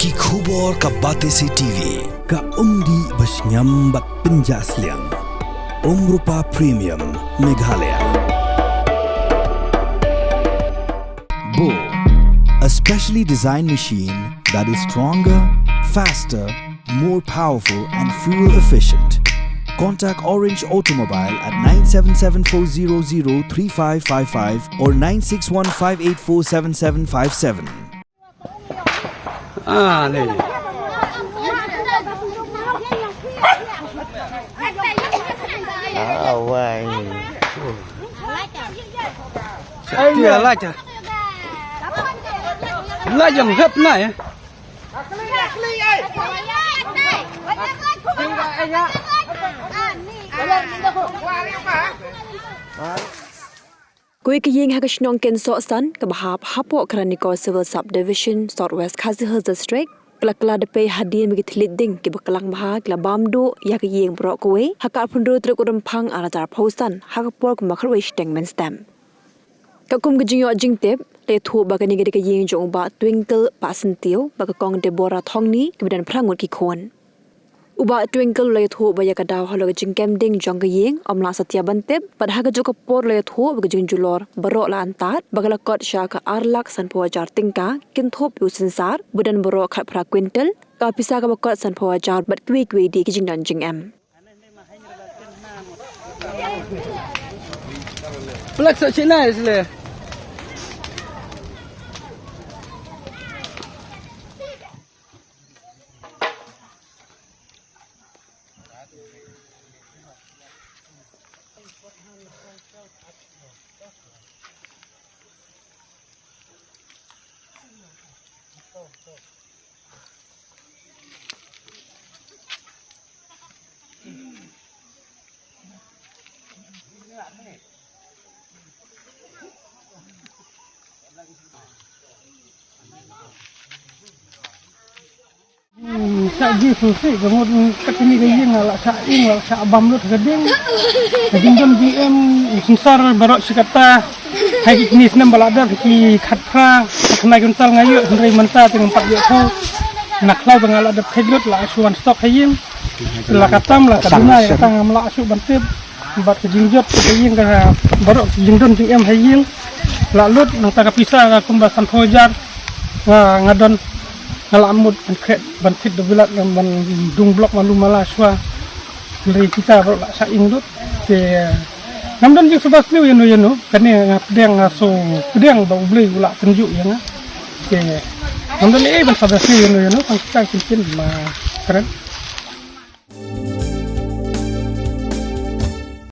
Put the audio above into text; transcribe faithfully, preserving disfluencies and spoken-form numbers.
Ki khubor ka Batesi T V, ka umdih ba shngiam bad pynjah sliang. Umrupa Premium, Meghalaya. Bo, a specially designed machine that is stronger, faster, more powerful, and fuel efficient. Contact Orange Automobile at nine seven seven four zero zero three five five five or nine six one five eight four seven seven five seven. Ah, ni. Ah, wai. Tia la cha. La jong hep na ya. Kawei ka ïing ha ka shnong Kynsohsan kaba hap hapoh Karanikor Civil Subdivision, South West Khasi Hills District, ka la kylla da pei hadien ba ki thylliej ding kiba klang bha ki la bam duh ïa ka ïing baroh kawei ha ka arphew hynriew tarik u Rymphang arhajar arphew san ha ka por kumba khatwei shiteng mynstep. Katkum ka jingïoh jingtip, la ïathuh ba kane ka dei ka ïing jong u Bah Twinkle Bah Syntiew bad ka Kong Deborah Thongni kiba don phra ngut ki khun. U Bah Twinkle u la ïathuh ba ïa ka daw halor ka jingkem ding jong ka ïing ym lah satia ban tip, bad ha kajuh ka por u la ïathuh ba ka jingjulor baroh la antad, ba ka la kot sha ka ar lak sanphew hajar tyngka kynthup ïa u synsar, ba don baroh khatphra kwintal, ka pisa kaba kot sanphew hajar bad kiwei kiwei de ki jingdon jingem. Plak sa China isle. Hmm, sa ji susi, ka mut kat kini ka ïing la sa ing, la sa bam lut ka ding. Ka jingdon jingem, synsar baroh shi katta. Hai ki kini snem ba la dep ki khatphra, khatnai kuntal nga ïoh, hynrei mynta te ngam pat ïoh thaw. Na khlai ba nga la dep kheit lut la shu wan stok ha ïing. La katam la kaduna ïa kata ngam lah shu ban tip. Bad ka jingjot ka ïing ka baroh jingdon jingem ha ïing. La lut nangta ka pisa ka kumba sanphew hajar. Nga, nga don nga la mut ban kret ban fit da bilat ban dung blok malu mala shwa. Hynrei kita baroh la sa ing lut. Te ngam don jingsuba sniew ïano ïano, kane nga pdiang, nga so pdiang ba U Blei u la pynjuh ïa nga. Te ngam don ei ban suba sniew ïano ïano, tang kita kin kin ma kren.